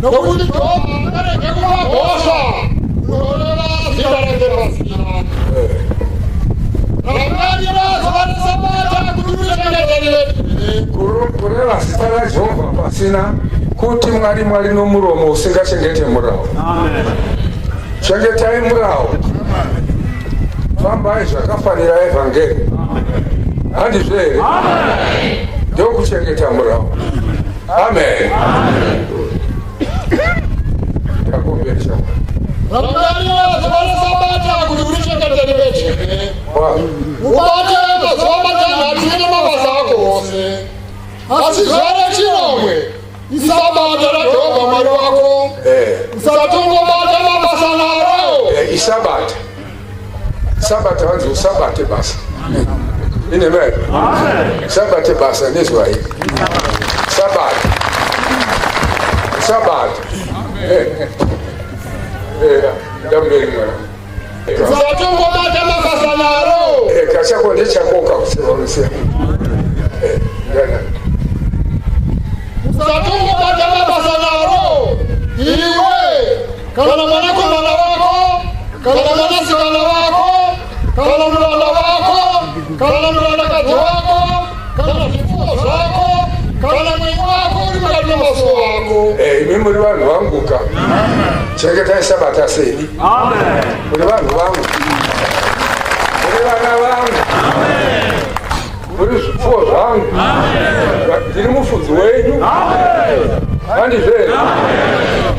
Nokuti Jehovha angarege kupa mhosva unoreva zita rake pasina. Rangarira zuva reSabata kuti urichengete rive dzvene. Kureva zita raJehovha pasina kuti Mwari Mwari nomuromo usingachengete murau. Chengetai murau. Fambai zvakafanira evhangeri. Handizvo here? Ndokuchengeta murau. Amen. Takumberi shamwari. Rangarira zuva reSabata kuti urichengete rive dzvene. Ubate mazuva matanhatu nemabasa ako ose. Asi zuva rechinomwe isabata raJehovha Mwari wako. Usatongobata mabasa naro. Isabata. Sabata vanzi usabate basa. Ine mari. Usabate basa nezuva iri. Sabata. Sabata. Ndamberi mwana. Usatongobata mabasa naro. Kachako ndechakoka kusevarusia. Ndana. Usatongobata mabasa naro. Iwe kana mwanakomana wako kana mwanasikana wako kana muranda wako kana murandakadzi wako kana zvipfuwo zvako kana mwenye wako uri mukati memasuo ako. Imi muri vanhu vanguka. Chengetai sabata seni. Muri vanhu vangu. Muri vana vangu. Muri zvipfuwo zvangu. Ndiri mufudzi wenyu. Handizvo here?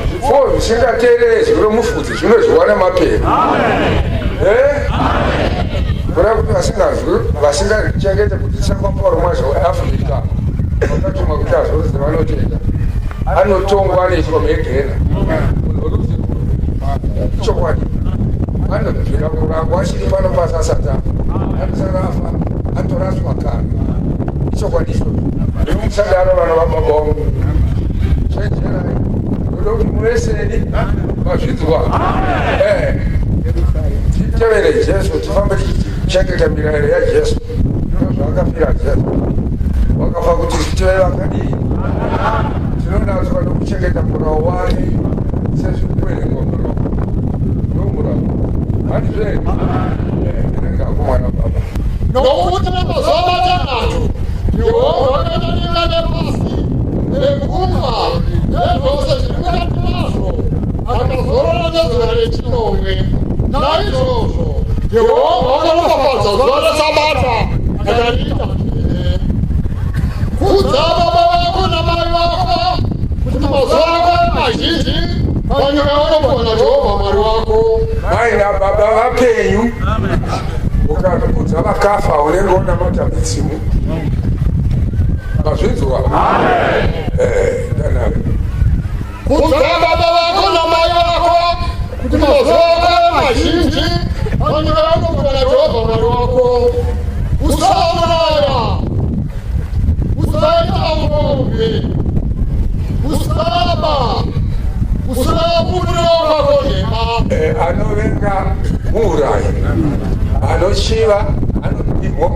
Zvipfuwo zvisingateerere zwi romufudzi zvinodyiwa nemapere. Kureva kuti vasinganzwi vasingachengete kudzidzisa kwaPauro mwazha weAfrica vakatumwa kuti azorodze vanotenda anotongwa anoiswa mugehena munhu werudzi chokwadi anobvira kurangwa achiri pano pasi asati afa anosara afa atoraswa kare ichokwadi ichocho musadaro vana vababa vangu chenjerai ndoda kuti muveseni mazvinzwa titevere Jesu tifambe tichichengeta mirayiro yaJesu ndozvaakafira Jesu wakafa kuti tive vakadii tinonatswa nokuchengeta murau wake sezviri kuverengwa murau ndomurau handizvo here ndinenge ako mwana baba. Nokuti namazuva matanhatu Jehovha wakaita nyika nepasi negungwa nezvose zviri mukati mazvo, akazorora nezuva rechinomwe. Naizvozvo Jehovha wakaropafadza zuva reSabata akariita dzvene. Kudza baba vako namai vako, kuti mazuva ako ave mazhinji panyika yaunopiwa naJehovha Mwari wako. Mai nababa vapenyu ukakudza vakafa unenge unamata midzimu mazvinzwa. Ndanave. Kudza baba vako namai vako, kuti mazuva ako ave mazhinji panyika yaunopiwa naJehovha Mwari wako. Usauraya, usaita upombwe, usaba, usapupurira wako nhema. Anovenga muurayi anochiva anopihwa.